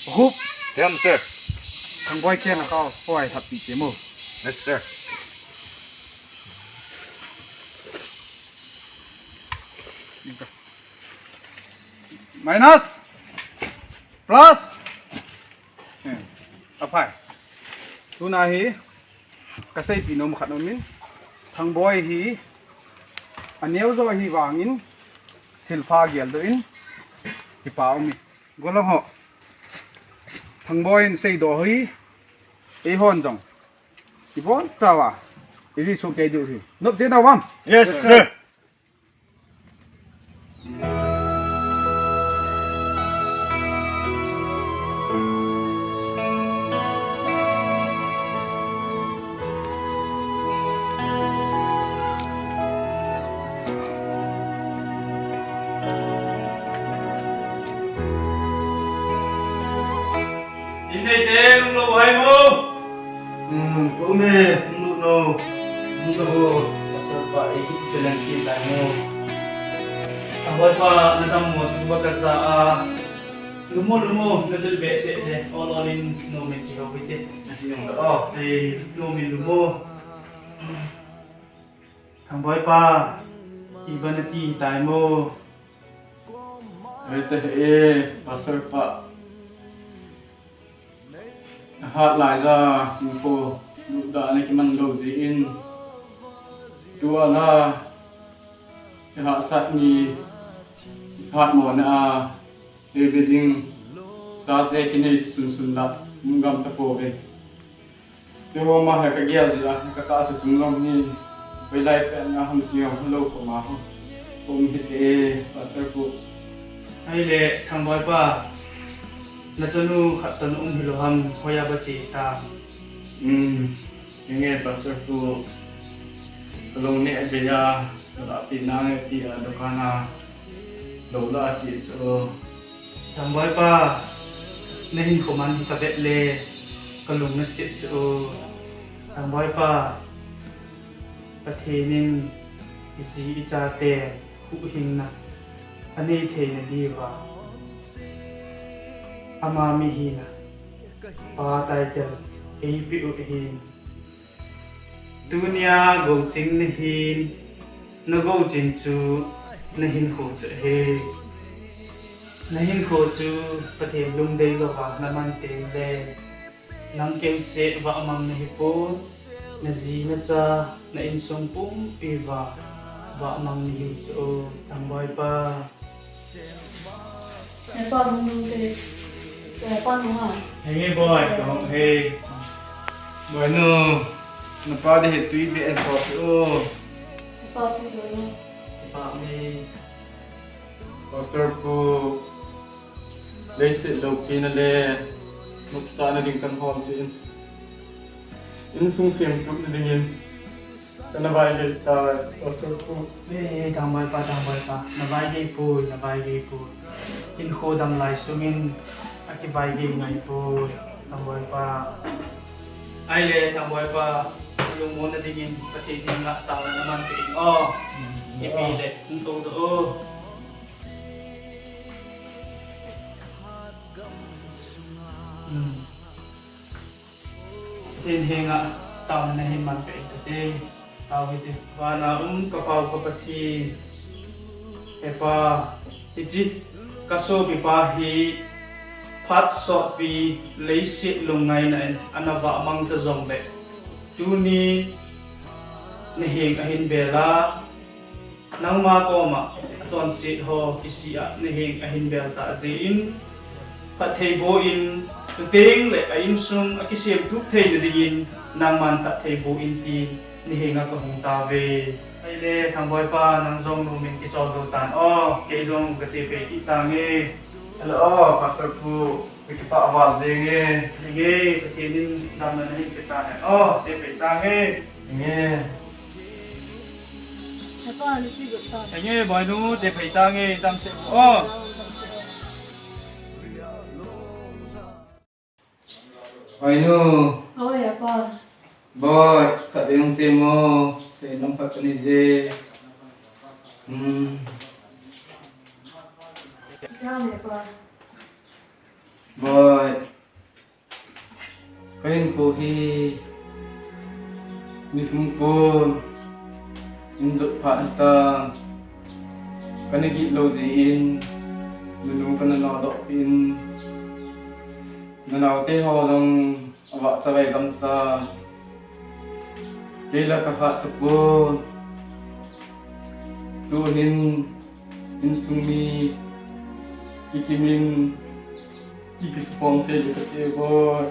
Khup. Them, sir. Thangboi keng a kau, koi thap pi che mo. Yes, sir. Minus. Plus. Eh, aphai. Tuna hi, kaseipeh nom khat aumin. Thangboi hi, aneo jo ahi vangin, thilpha geldoh in, kipa aumin. Gollhang ho. Thangboi in seidoh hi, eihon jong. Ibonchauva, iri sukei diu hi. Nop jeng nau ham? Yes, sir. Inneite, umlou hai mo? Hmm, ka um e, umlou no. Umlou ho, pastor pa, eiti challenge ki tai mo. Thangboi pa, nadam mo chu ba kasa a. Lum mo, lum mo, nadel behseh le, ol ol in nomin kihou hite. Nati nung da o. Ei, nomin lum mo. Thangboi pa, iba nati tai mo. Ei te e, pastor pa. Ahat lai ja, info, lutda na kiman lou jeh in. Tua la, kihahsat ni, hat mo na a, ei be ding, chate kinei sun sun la, mun gam ta pouve. Tua ma he ka gel jeh a, ka tahsa chung lom hi, hoilai pen a hung ti hung lou ko ma ho. Ko um hite, pastor pu. Ahile, Thangboi pa, na chanu khat toh na um hilou ham, hoiya ba che tam? Um, henge pastor pu, ka lou neh a bei a, ka lah pi na nge ti a, dukan a, lou lah a che chu. Thangboi pa, na hinkho man hi ka vet le, ka lung na set chu. Thangboi pa, Pathen in i ji i chate huhhingna anei theina diuva ama mihina pa title eipeh u ahin. Tunia gouching na hin, na gouching chu na hinkho chu ahi. Na hinkho chu Pathen lungdei louva na man teng le, nang keuseh vahmang na hipon, na ji na cha, na insung pumpi uva vahmang na hiu chu o, Thangboi pa. Hepa hung nung te, hepa nung a. Henge boi, ka hung e. Boi nu, napa ding hi tui beh in sot u. Hepa tui boi nu. Hepa nge. Pastor pu, leiset loupina le nopsahna ding kan hol jeh in, insung semtup na dingin kana vaigei tai, Pastor pu. Eh, Thangboi pa, Thangboi pa, na vaigei poi, na vaigei poi. Hinkho dam lai sungin akivaigei ngai poi, Thangboi pa. Ahile, Thangboi pa, lungmonna dingin Pathen henga taona na man peh in o. Ipi le, hung tou doh o. Tin henga taona nahin manpeh tate. Tao hite. Vana um ka Pa u ka Pathen. He Pa, hiche ka sopipa hi phat sotpi leiset lungngaina in ana vahmang ta jongle, tuni naheng ahin bel a, nangma koma achonset ho kisih a naheng ahin bel tah jeh in, phatthei boh in, chuteng le a insung a kisemtup theina dingin nangman phatthei boh in tin nahenga kahung tauve. Ahile Thangboi pa, nang jong nom in kichol lou tan o, kei jong kache pei kit tange. Hello, Pastor pu, kakipah val jenge. Henge, Pathen in damna nahin pe tan o, che pei tange. Henge. Henge, boinu, che pei tange, damsel o. Boinu. Oi, apa. Boi, khatvei hung temo, seinom khat kanei je. Hmm. Jam, apa. Boi. Kahinkho hi nilhum kon in jot phat hitan, kana gitlou jeh in, nanu kana nodoh peh in, nanaote ho jong avah chavai gam tan, kei la kahat tapon, tuhin insung mi kikim in, ki, kisukhom thei le kate boi.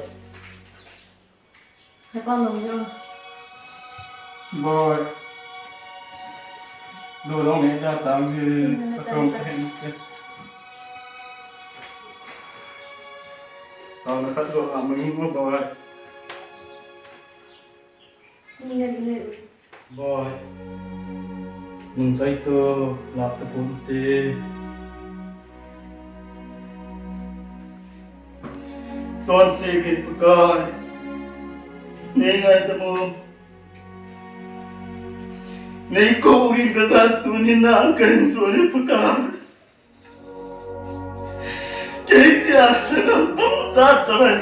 Hepa, lom jo. Boi. Lou lom e, ja tam hi. Hmm, kachom ka hin che. Taona khat lou a mang mo boi. Boi. Nung chai to, lap ta pon te. Chonse gin Pakai. Nei ngai tamo. Nei kou gin kajan tuni na kahin chon e Pakai. Kei jeh a lhagao tamtah chavai.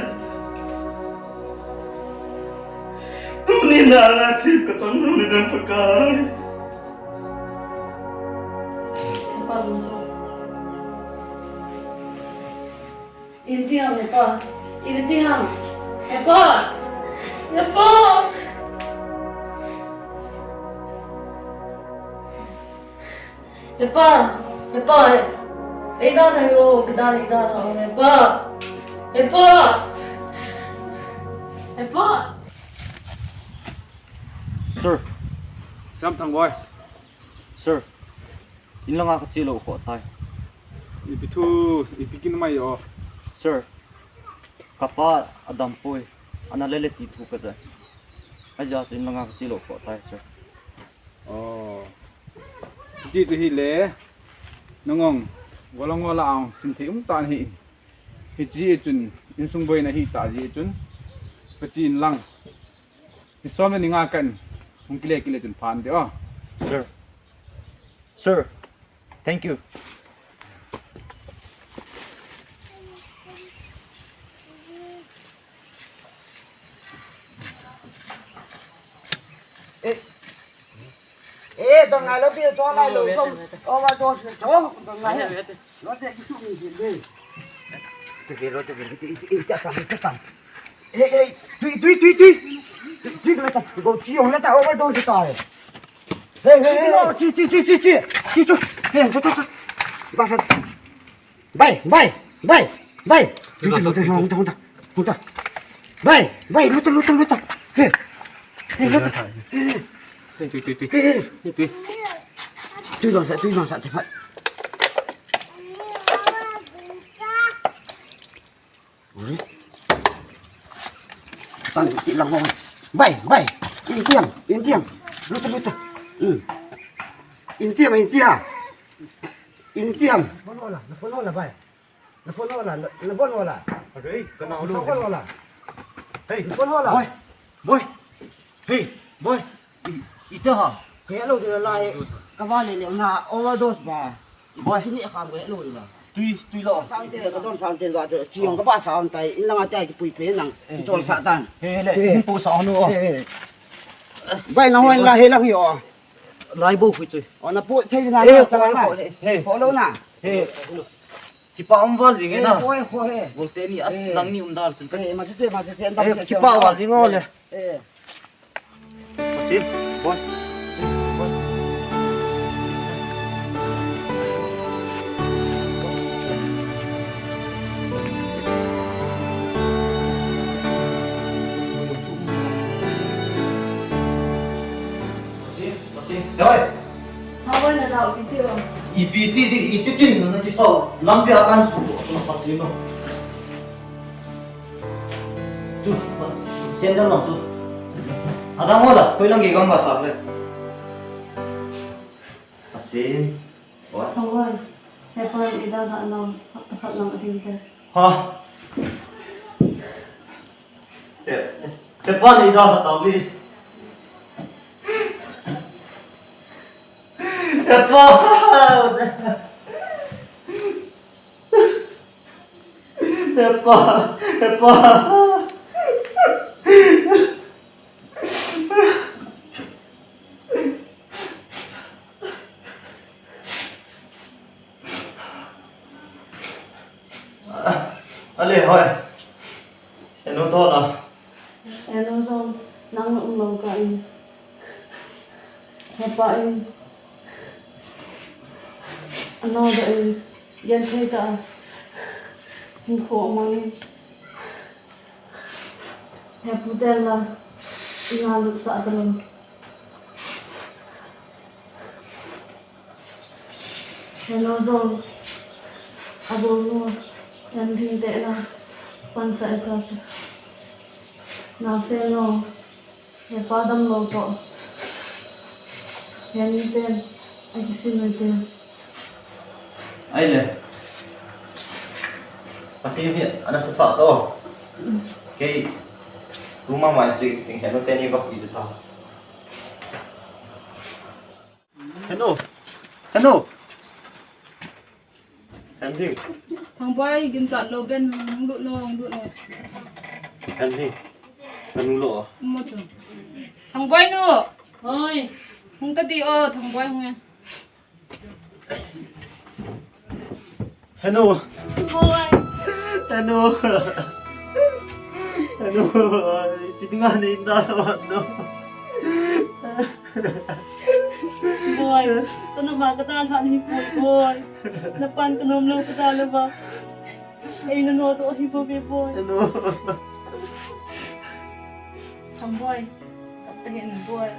Tuni na ngaithip kachang jong le dem Pakai. Hepa, lom jo. Iti ham, hepa. Iti ham. Hepa. Hepa. Hepa, hepa, eh. Ei dan ahi o, kei dan, ei dan ahi o, hepa. Hepa. Hepa. Sir. Ram Thangboi. Sir. In langa kache lou khoh tai. Ipi thu, ipi kin mai o. Sir. Kapa adam poi. Ana lele ti thu kaja. Ajeh chu in langa kache lou khoh tai, sir. Oh. Hiti chu hile, nangong, golang gola ang, sin thei um tan hi. Hiche chun, insung boina hi ta jeh chun, kache in lang. Ni som le ni nga kan, hung kile kile chun phan de o. Sir. Sir. Thank you. Eh. Eh, dong ngai lou pi chong ngai lou kong. Overdose chong, dong ngai. Lo te ki su mi si de. Te ke lo te ke, te, te, te, te, te, te. Eh, eh, tui, tui, tui, tui. Tui, tui, tui, go chi ong la ta overdose ta. Hey, hey, hey, hey. Chi, chi, chi, chi, chi. Chi, chi. Hey, chi, chi, chi. Basa. Bai, bai, bai, bai. Hunta, hunta, hunta, hunta. Bai, bai, luta, luta, luta. He. He, luta. He, he. Tui, tui, tui, tui. He, he. Tui, tui. Tui bang sa, tui bang sa, tepat. Ui. Tang ti lang hong. Bai, bai. Intiam, intiam. Luta, luta. Hmm. Intiam, intiam. Intiam. Na phone hola, na phone hola, bai. Na phone hola, na, na phone hola. Hey, kana lo. Na phone hola. Hey, na phone hola. Boy, boy. Hey, boy. I, ita ha. Kaya lo dula lai. Kavale le na overdose ba. Boy. Kini akam kaya lo dula. Tui, tui lo. Sante, ka don sante lo, chi jong ka ba sa on tai, in langa tai kipui pe nang, kichol sa tan. He, le, hin pu sa on o. He, he. Bai na hoi la he lang yo. Lai bo khui chui. O na pu thei na. He, na, ko, chang na. Ko, he, he. Ko lo na. He. Kipa um val jing e na. He, ko, he, ko, he. Bolte ni as nang ni um dal chun ka. He, ma chu te, ma chu te, he, kipa val jing o le. He. Pasin, boy. Pasin, pasin. Boy. Ipi ti, ipi tin, na kisau. Lampi akan su, pasin no. Chu, sandal lang chu. Adang ola, koi lang ge gam ba ta le. Asin. Wa. Thangvai. Hepa in ida da nam, hapta khat lang ading te. Ha. He, hepa in ida da ta bi. Hepa. Hepa, hepa. Ale, hoi. Eno to na. Eno jong, nang na um lou ka in. Hepa in. Ano da in. Yan thei ta. Hinkho mang in. Hepu tel la. Ina lut sa ta lou. Hello, Zong. Abo nu, chan thing te na, pan sa e ta chu. Nau se no, he pa dam lo to. He ni ten, a kisin ni ten. Ai le. Pasi ni, ana sa sa to. Kei, tu ma mai chi, ting he no te ni bak ni ta. Henu. Henu. Henhing. Thangboi, ginchat lou ben, hung lut no, hung lut no. Henhing. Henu lo. Mo chu. Thangboi nu. Hoi. Hung ta di o, Thangboi hung e. Henu. Boi. Henu. Henu. Ipi dinga nei da lo no. Boi. Kanu ma ka da lha ni boi, boi. Na pan ka nom lo ka da lo ba. Ei na no to hi boi, boi. Henu. Thangboi. Kap ta hen boi.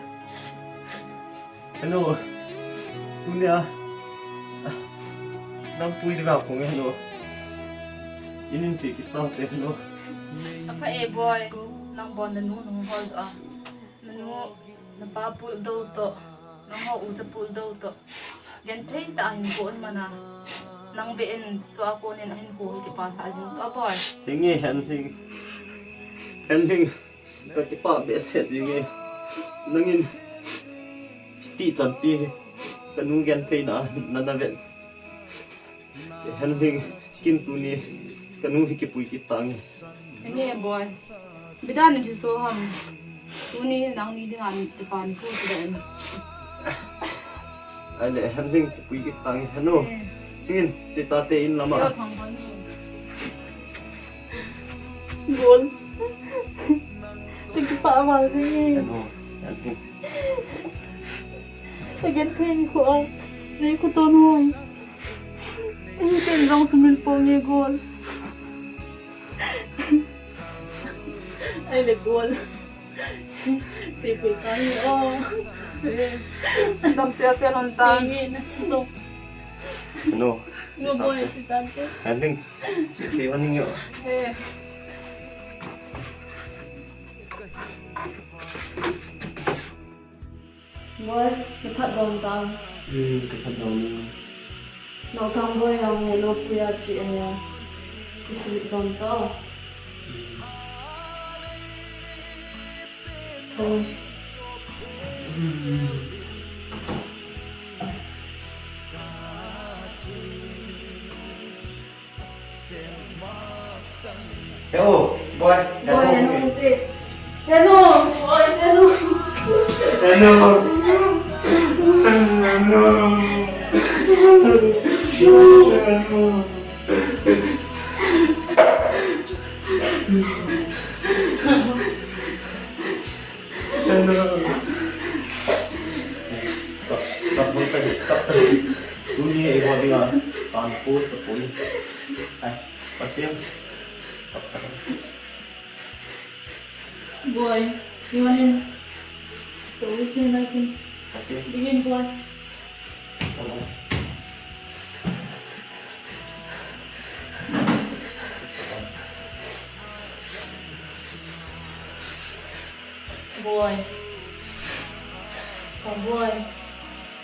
Henu, tunia, nang pui ding a kong henu. Inin chi kita te henu. Apha e boi, nang bon nanu nang hol to a. Nanu, napa pul do to, nang ho u cha pul do to. Genthei ta hin ko mana. Nang be en to a ko nen hin ko ki pa sa jing to boi. Hingi Henhing. Henhing. Ka kipah behseh jing e. Nangin ti chan ti ka nu genthei na na na vet. Henhing kin tuni ka nu hi kipui kit tange. Enge boi. Bidan ni so ham. Tuni nangni dinga ni pan ko ti den. Ai le, Henhing pui kit tange henu. Ngin, sita te in lama. Gol. Te kipah val jing e. Henu, Henhing. Te genthei ko a. Nei ko ton hoi. Ni ten jong sumil ponge gol. Ai le gol. Sipui ka hi o. Dam sia sia lon tan. Singin. No. No boi, si tan te. Henhing. Sipui wa ning yo. Eh. Boi, ka phat dom tang. Hmm, ka phat dom. Nau Thangboi jong he, nau pui a chi e. Ki sweet dom to. Thong. Hmm. Hello, boy. Boy, hello, hello, hello. Boy, hello. Hello. Hello. Hello. Hello. Hello. Sab, sab bol ka, sab ka. Tuni eiho dinga, pan po, tapoi. Ai, Pasian. Boy, you want him? So we can like him. Kasi? Begin, boy. Ano? Boy. Oh, boy.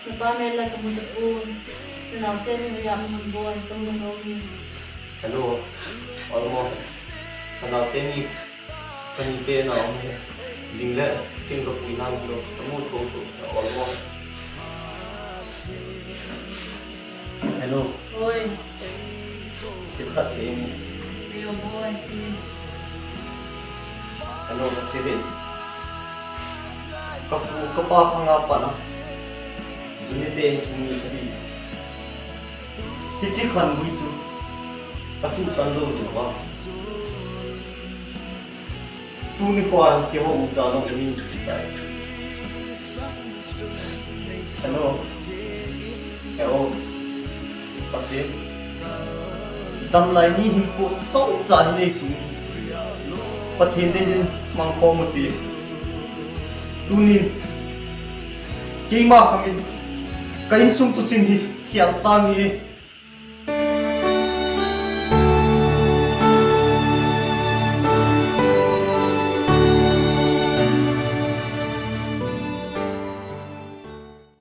Napa mel la kamu tapon. Nanao teni hoiya amun, boy. Kamu nomi. Hello. Olmo. Nanao teni. Kani te na om he. Jing le, jing ka pui na lo. Kamu tho tho. Olmo. Hello. Oi. Thil khat sei inge. Hello, boy. Hello, ka sei ve. Ka pu, ka pa khang a pat a. Juni te insung ni ka hi. Hiche khan gui chu. Ka suhtan jou jou va. Tuni kho a keiho umcha jong kahin chi tai. Hello. Hello. Pasian. Damlai ni hinkho chomcha hi nei sung. Pathen deiyin mangkhom u hite. Tunin keima khangin ka insung thusim hi khel tange.